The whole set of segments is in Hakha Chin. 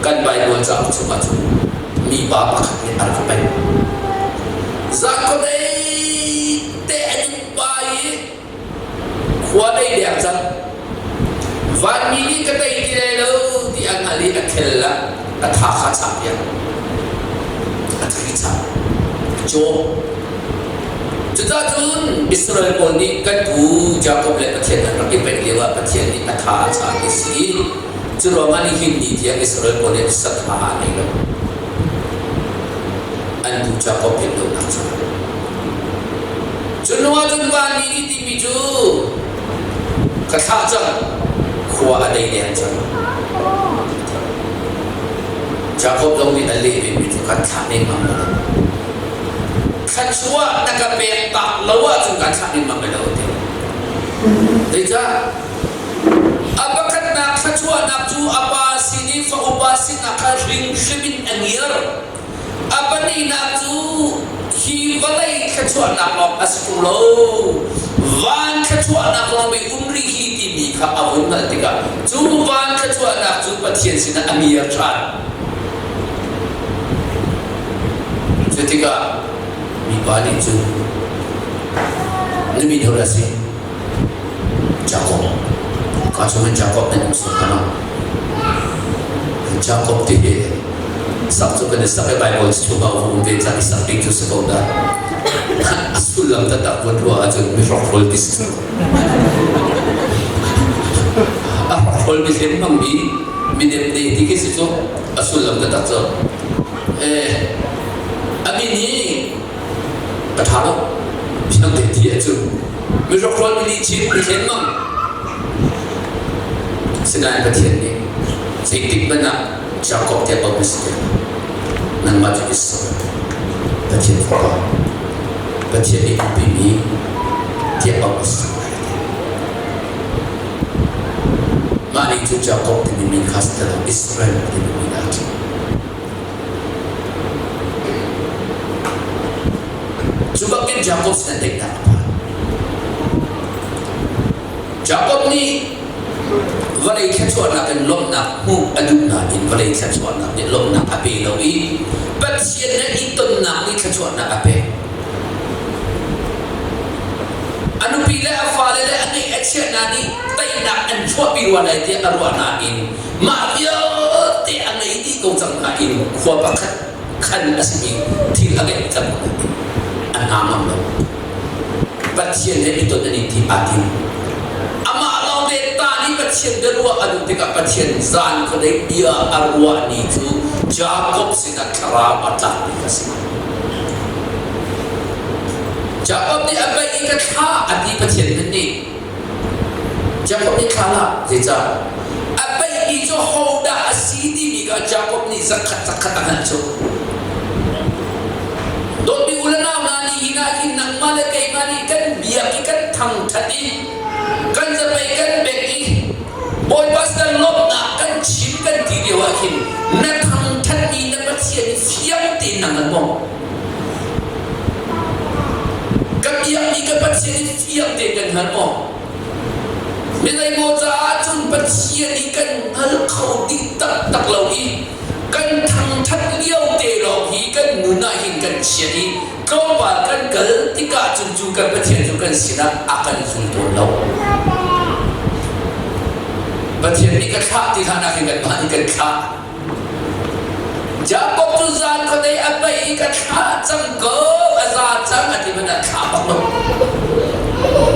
Kan Baibal cauk chungah cun mipa pakhat nih a rak paih. Zankhuadei te an in pa i khua dei deng cang. Vanmi nih ka tei ti lai lo ti a hngalh i a khel ah a tha kha chah piak. A thri chah. A caw. Cucacun Israel pawl nih kan pu Jakob le Pathian an rak i paih lioah Pathian nih a tha a chah ti si i cu ruangah nihin ni tiang Israel pawl nih satha a nei lo. An pu Jakob philh lonak caah. Cu hnu ah cun vanmi nih timi cu ka thlah cang, khua a dei deng cang. Jakob zong nih a leh vemi cu kan thlah lengmang lo. Thluachuah na ka pek tak lo ahcun kan thlah lengmang lo ti. Zeicah? A pakhatnak thluachuahnak cu a pa sin i fa upa sinah kha hringhrim in a ngiar. A pahnihnak cu hi vawlei thluachuahnak lawng a si ṭung lo, van thluachuahnak lawng i um rih hi timi kha a vun hngalh tikah cu van thluachuahnak cu Pathian sinah a ngiar ṭhan. Cu tikah mipa nih cun na min hodah a si? Jakob. Ka chungin Jakob nan um sual hna. Jakob ti hi sak cu kan i sak i Bible chungah a um ve cang i sak ding cu si ko dah. A sullam taktak vun ruah ahcun mi hrokhrawl ti si. A hrokhrawl mi hlen hmangmi mi nemte ti khi si cu a sullam taktak cu. Eh, a min hi a ṭha lo. Fiangte ti ahcun mi hrokhrawl mi lihchim mi hlen mang. Sinain Pathian nih zeitik hmanh ah Jakob tiah auh na si ti nangmah cu Israel Pathian fapa Pathian nih umpimi tiah auh na si lai ti. Mah nih cun Jakob timi min kha si lo Israel timi min aa ṭhi. Cu bangin Jakob sin daihnak a phan. Jakob nih vawlei thluachuahnak in lawmhnak hmuh a duh nain vawlei thluachuahnak nih lawmhnak a pe lo i Pathian he i tonnak nih thluachuahnak a pek. A nupi le a fale le a ngeih a chiah hna nih teinak an chuahpi rua lai tiah a ruah nain mah vialte a ngei dih ko cang nain khua pakhat khan a simi thil a ngeih cang a hna ngam lo. Pathian he i ton an i tim aa tim. Amah lawngte ta nih Pathian biaruah a duh tikah Pathian zan khuadei bia a ruah ni cu Jakob sinah thlarau a tlakmi a si. Jakob nih a paih i ka thla a ti Pathian hmanh nih Jakob nih thla hlah zeicah a paihmi cu hodah a si timi kha Jakob nih zakhat zakhat a hngalh cu. Dawtmi u le nau hna nih hin ah hin nangmah le keimah nih kan biak i kan thangṭhat i kan zapei kan bek i Bawipa kan lawmhnak kan chim kan ti lio ah khin na thangṭhatmi na Pathian i fiang tein nang kan bawmh. Ka biakmi ka Pathian i fiang tein kan hngal maw? Mi zeimaw caah cun Pathian i kan hngal kho dih taktak lo i kan thangṭhat lio te lawng hi kan nun ah hin kan chiat i tlawmpal kan kal tikah cun cu kan Pathian cu kan sinah a kan zul tawn lo. Pathian nih ka thlah ti hlan ah hin kanmah nih kan thlah. Jakob cu zan khuadei a paih i ka thlah cang ko, a za cang a ti hmanh ah thlah bak lo.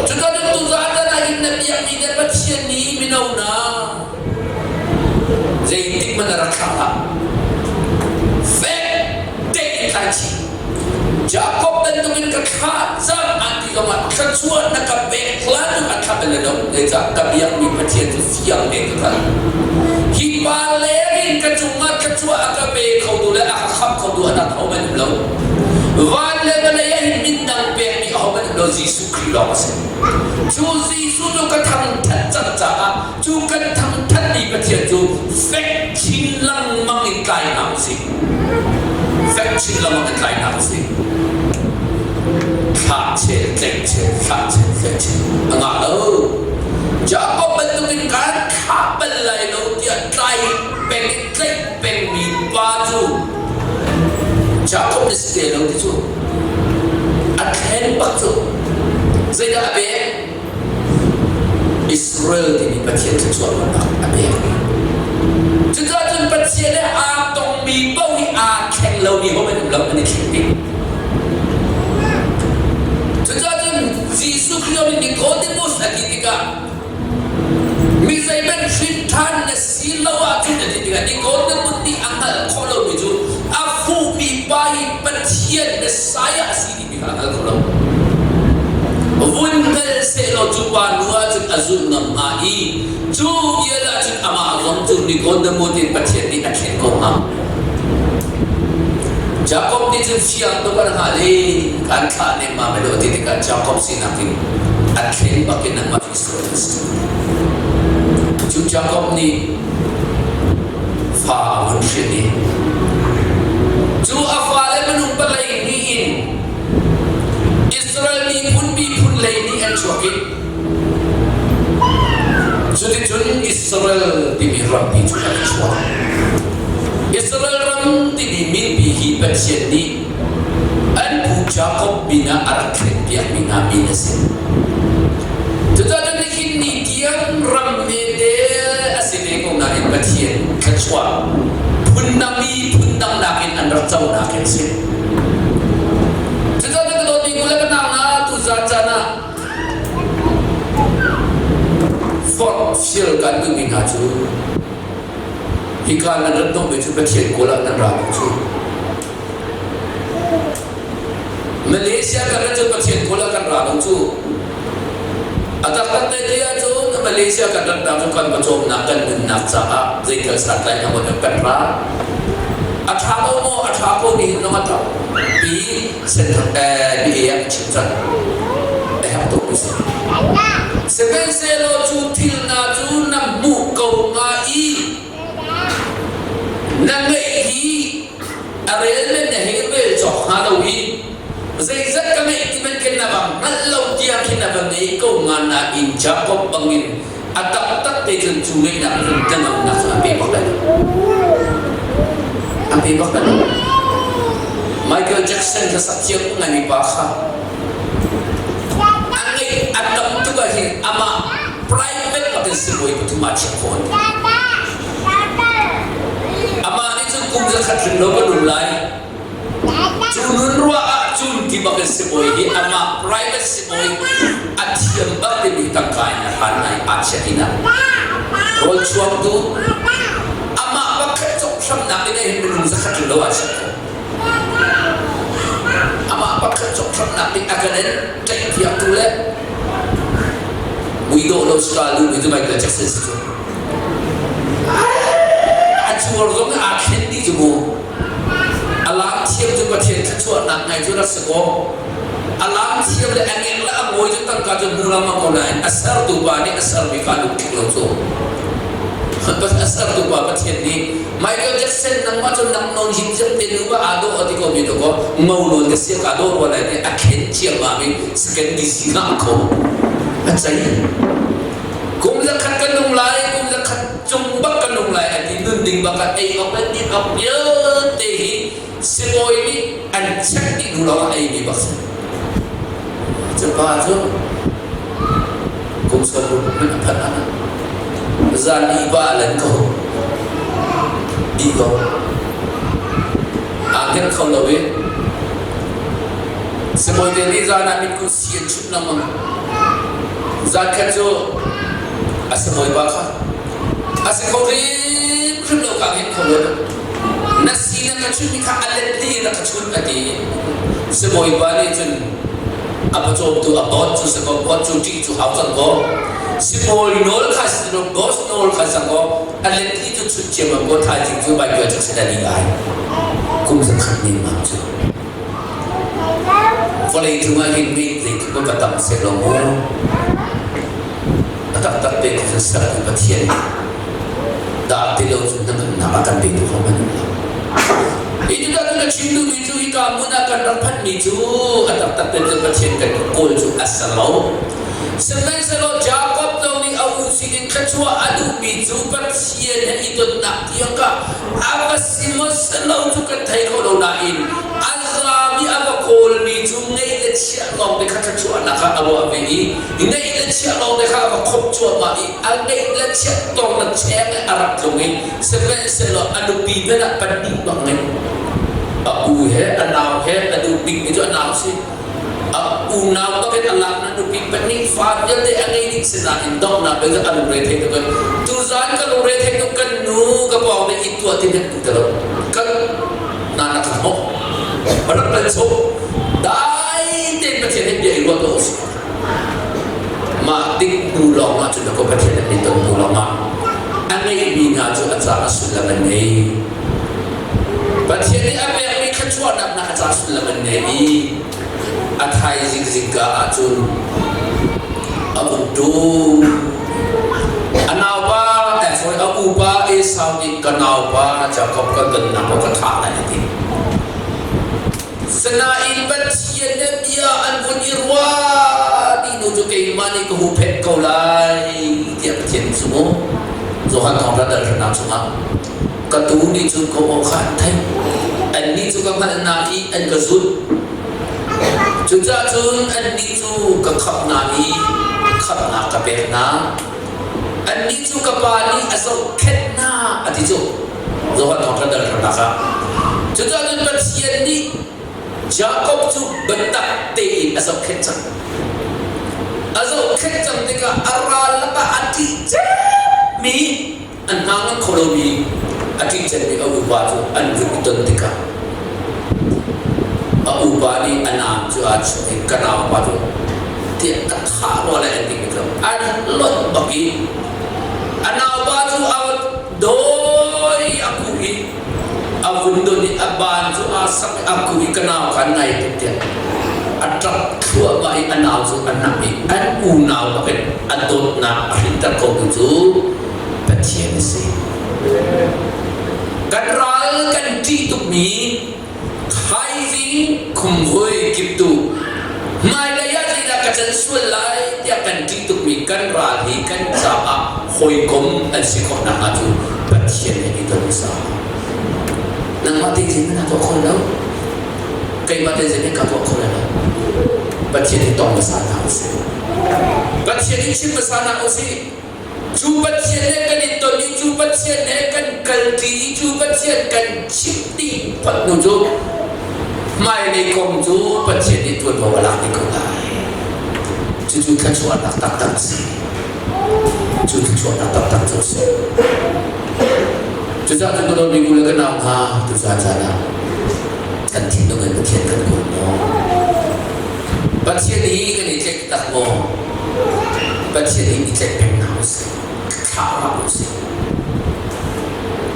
Cuka cun tuzaan zan ah hin na biakmi na Pathian nih mino na zeitik hmanh a rak thlah hlah. Fek tein tlai chih. Jakob bantukin ka thlah cang an ti zongah thluachuah na ka pek hlan cu a thlah bal lo. Zeicah ka biakmi Pathian cu fiang tein ka hngalh. Hi pa leng in ka cungah thluachuah a ka pe khotu le a ka khamh khotu a dang hohmanh um lo. Van le vawlei ah hin min dang pekmi ahohmanh um lo Jesuh Khrih lawng a si. Cu Jesuh cu ka thangthat cang caah cu kan thangthatmi Pathian cu fek chin lengmang in tlai hna usih. Fek chin lengmang in tlai hna usih. Thlah chel, tleih chel, thlah chel, tleih chel. A ngah lo. Jakob bantukin kan thlah bal lai lo tiah tlai peng in tlaih peng. Jacob na si te lo ti cu a thlen bak cu. Zeidah a pek? Israel timi Pathian thluachuahnak a pek. Cucaah cun Pathian he aa tongmi paoh hi aa thleng lomi ho an um lo, an i thleng dih. Cucaah cun Jesuh Khrih nih Nicodemus a ti tikah mi zeihmanh hrin ṭhan na si lo ahcun a ti tikah Nicodemus nih a hngalh khawh lomi cu a fuhmi pa hi Pathian Messiah a si timi kha a hngal kho lo. Vun hngal sehlaw cu pa nu ahcun a zulh ngam hnga i cu vial ahcun amah zong cu Nicodemus in Pathian nih a thlen ko hnga. Jakob nih cun fiang tuk an hngalh i kan thlah nemmam elaw ti tikah Jakob sinak in a thlen bakin nangmah Israel na si. Cu Jakob nih fa a vun hrin i cu a fale minung palei nih in Israel miphun miphun lei nih an chuak i cuticun Israel timi rampi cu an chuak. Israel ram timi minpi hi Pathian nih an pu Jakob min ah a rak thlenpiakmi hna min a si. Cucaah nihin ni tiang ram hmete a si ve ko nain Pathian thluachuah phundang mi phundang nakin an rak conak hi a si. Cucaah ka dawtmi u le ka nau hna tuzaan caan ah forh fial kan duhmi hna cu hika nan rat hnawhmi cu Pathian kawl ah nan ra ko cu. Malaysia kan rat cu Pathian kawl ah kan ra lo cu. A taktak te ti ahcun Malaysia kan ratnak cu kan pawcawmnak kan nunnak caah zeital santlai na ngot kan ra. A ṭha ko maw? A ṭha ko ni hin zong a ṭha. I senthang BA ah chim cang. A herh tuk mi si. Sihmanhsehlaw cu thil hna cu na hmuh ko hnga i na ngeih hi a rel men na hei rel cawk hnga lo i zeizat ka ngeih ti hmanh khin na va hngalh lo tiang khin na va ngei ko hnga nain Jakob bangin a taktak te cun cu ngeihnak cun hnangamnak cu a pe bak lai lo. A pe bak lai lo. Michael Jackson hlasak thiam ngaimi pa kha a ngeih a tam tuk ah hin amah private bak in sibawi pathum ah chiah khawh an Amah nih cun kum zakhat ring lo kan um lai. Cu nun ruah ah cun ti bak in sibawi hi amah private sibawi a thiam bak timi tangka in a hlan lai aa chiah inn ah. Rawl chuangtu amah pakhat cawk hramnak in hin minung zakhat ring lo aa chiah khawh. Amah pakhat cawk hramnak nih a kan in tlaihpiaktu le muidawh lo sika lu mi cu Michael Jackson si cu. A cuar zong aa thlen dih cu mu. A laam thiam cu Pathian thluachuahnak ngai cu rak si kaw a laam thiam le a ngek le a mawi cu tangka cu hmu lengmang ko nain a sertu pa nih a sermi kha lungtling lo cu. A sertu pa Pathian nih Michael Jackson nangmah cu nang nawn him ziam te nu ba aa dawh a ti ko mi to ko ngo nawn ka sia ka dawh rua lai ti a khen ciammam i second DC ngah kho a cei. Kum zakhat kan nung lai, kum zakhat cung bak kan nung lai a ti nun ding bak ah ei awk le din awk vialte hi sibawi nih an check dih hnu lawng ah ei mi bak si. Cu pa cu kum 60 hmanh a phanh ah zan i ba lan ko dih ko aa hngilh kho lo i sibawi te nih zan ah mitkuh si an chunh lengmang. Zankhat cu a sibawipa kha a si kho hrimhrim lo ka hngilh kho lo. Na si na ka chunhmi kha a let li in a ka chunh a ti. Sibawipa nih cun a pawcawmtu a boss cu si kaw boss cu ṭih cu hau cang kaw sibawi nawl kha si lo boss nawl kha cang kaw a let li cu chunh ciammam kaw thaizing cu Michael Jackson a ni ai. Kum zakhat nemmam cu. Vawlei cungah hin mi zeitluk in va tam sehlaw mu a taktak te cu sertu Pathian dah ti lo cu hnangamnak a kan petu kho hmanh lo. Hi tikah cun ka chim duhmi cu hika hmun ah kan rak phanhmi cu a taktak te cu Pathian kan kawl cu a si lo. Sihmanhsehlaw Jakob zong nih a u sinin thluachuah a duhmi cu Pathian he i tonnak tiang kha a va si maw si lo cu kan thei kho lo nain. cu ngeih le chiah lawng te kha thluachuahnak ah a ruah ve i ngeih le chiah lawng te kha a va khop cuahmah i a ngeih le chiah tong na cheng i a rak tlung i sihmanhsehlaw a nupi hmanh ah pahnih bak ngei. A u he a nau he a duh bikmi cu a nau si. A unau bak in a lak na nupi pahnih fa vialte a ngei ding sinain donghnak bel cu a lungre thei tuk i tuzaan ka lungre thei tuk kan nu ka pawng nih i tuah ti hmanh ti lo kan na na ka hmok rak bal chung dai tein Pathian he bia i ruah tuah usih. Mah tik hnu lawng ah cun ko Pathian an i ton hnu lawng ah a ngeihmi hna cu a caah sullam an ngei. Pathian nih a pekmi thluachuahnak hna a caah sullam an ngei i a thaizing zingka ahcun a vun ṭum. A naupa, eh, sorry, a upa Esau nih ka naupa Jakob ka donnak ka thah lai a ti. Sinain Pathian le bia an vun i ruah dih hnu cu keimah nih ka huhphenh ko lai tiah Pathian cu mu Johan Thawngṭha dal hranak chungah ka tuu nih cun ka aw kha an theih, annih cu ka hngalh hna i an ka zulh. Cucaah cun annih cu ka khamh hna i khamhnak ka pek hna. Annih cu ka Pa nih a zohkhenh hna a ti cu. Johan Thawngṭha dal hranak ah. Cucaah cun Pathian nih Jakob cu biatak tein a zohkhenh cang. A zohkhenh cang tikah a ral lakah a ṭih cemmi an hna ngam kho lomi a ṭih cemmi a upa cu an vun i ton tikah a upa nih a naam cu aa chuah i ka naupa cu tiah a thah rua lai an timi cu an lonh bak i a naupa cu a dawi a kuh i a vun don i a ban cu aa sak i a kuh i ka nau kha nai tuk tiah a ṭap thluahmah i a nau cu a hnamh i an unau bak in a dawtnak a hrinter khotu cu Pathian a si. Kan ral kan ṭih tukmi thaizing khumvui kiptu hmailei ah zeidah ka can sual lai tiah kan ṭih tukmi kan ral hi kan caah hawikom an si khawh nakhnga cu Pathian he i ton hmasa. Nangmah te zeitin na tuah kho lo? Keimah te zeitin ka tuah kho lai lo? Pathian hi tong hmasa hna usih. Pathian hi chim hmasa hna usih. Cu Pathian he kan i ton i cu Pathian he kan kalṭi i cu Pathian kan chimh dih phot hnu cu hmailei kong cu Pathian nih ṭuanvo a lak dih ko lai. Cucu thluachuahnak taktak a si. Cu thluachuahnak taktak cu a si. Cucaah cun ka dawtmi u le ka nau hna, tuzaan zan ah kan thinlung in Pathian kan kawl maw? Pathian hi kan i tlaih tak maw? Pathian hi i tlaih peng hna usih. Thlah hlah usih.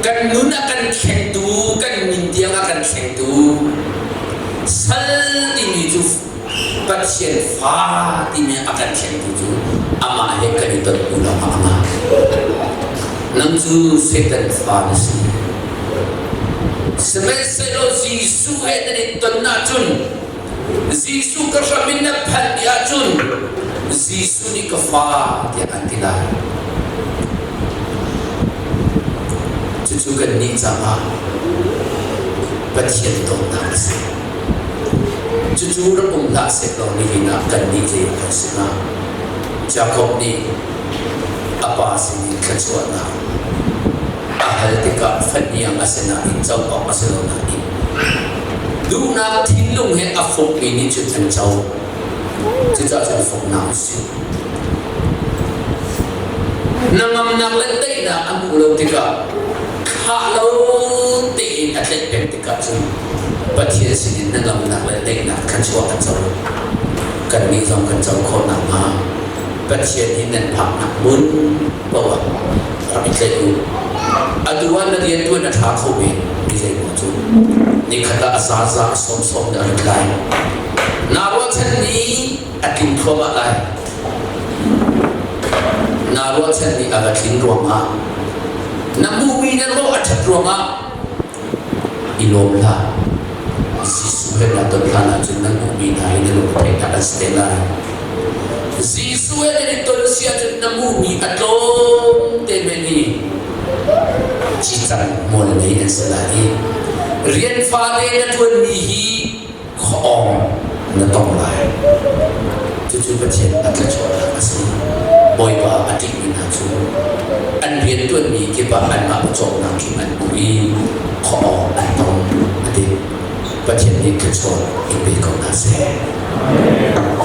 Kan nun a kan thlengtu, kan min tiang a kan thlengtu, sal timi cu Pathian fa timi a kan thlengtu cu amah he kan i ton hnu lawngah amah. Nang cu Satan fa na si. Sihmanhsehlaw Jesuh he nan i ton ahcun Jesuh ka hram in na phanh dih ahcun Jesuh nih ka fa tiah an ti lai. Cucu kannih caah Pathian dawtnak a si. Cucu rak um hlah sehlaw nihin ah kannih zei kan si hnga? Jakob nih a pa sinin thluachuahnak a hal tikah fahniang a si nain co awk a si lo nain duhnak thinlung he a fukmi nih cun an co. Cucaah cun fuknak a si. Hnangamnak le daihnak a hmuh lo tikah thlah lo tein a tlaih peng tikah cun Pathian sinin hnangamnak le daihnak thluachuah a co. Kannih zong kan co khawh nakhnga Pathian hi nan phaknak hmun paoh ah rak i tlaih u. Atu ah na rianṭuan a ṭha kho men mi zeimaw cu nikhat ah a zaza a sawmsawm in a rat lai. Naa ruahchanmi a tling thluahmah lai. Naa ruahchanmi a va tlin ruangah na hmuhmi na hlawh a ṭhat ruangah i lawm hlah. Jesuh he naa ton hlan ahcun na hmuhmi hna hi na lung a theihnak an si te lai. Jesuh he nan i ton si ahcun na hmuhmi a tlawm te men hi cicang mual nei an si lai i rian fate na ṭuanmi hi khuaawng na tong lai. Cucu Pathian a thluachuahnak a si. Bawipa a ṭihmi hna cu an rianṭuanmi kip ah anmah pawcawmnak tling an hmu i khawh awk an tong a ti. Pathian nih thluachuah in pe ko hna seh.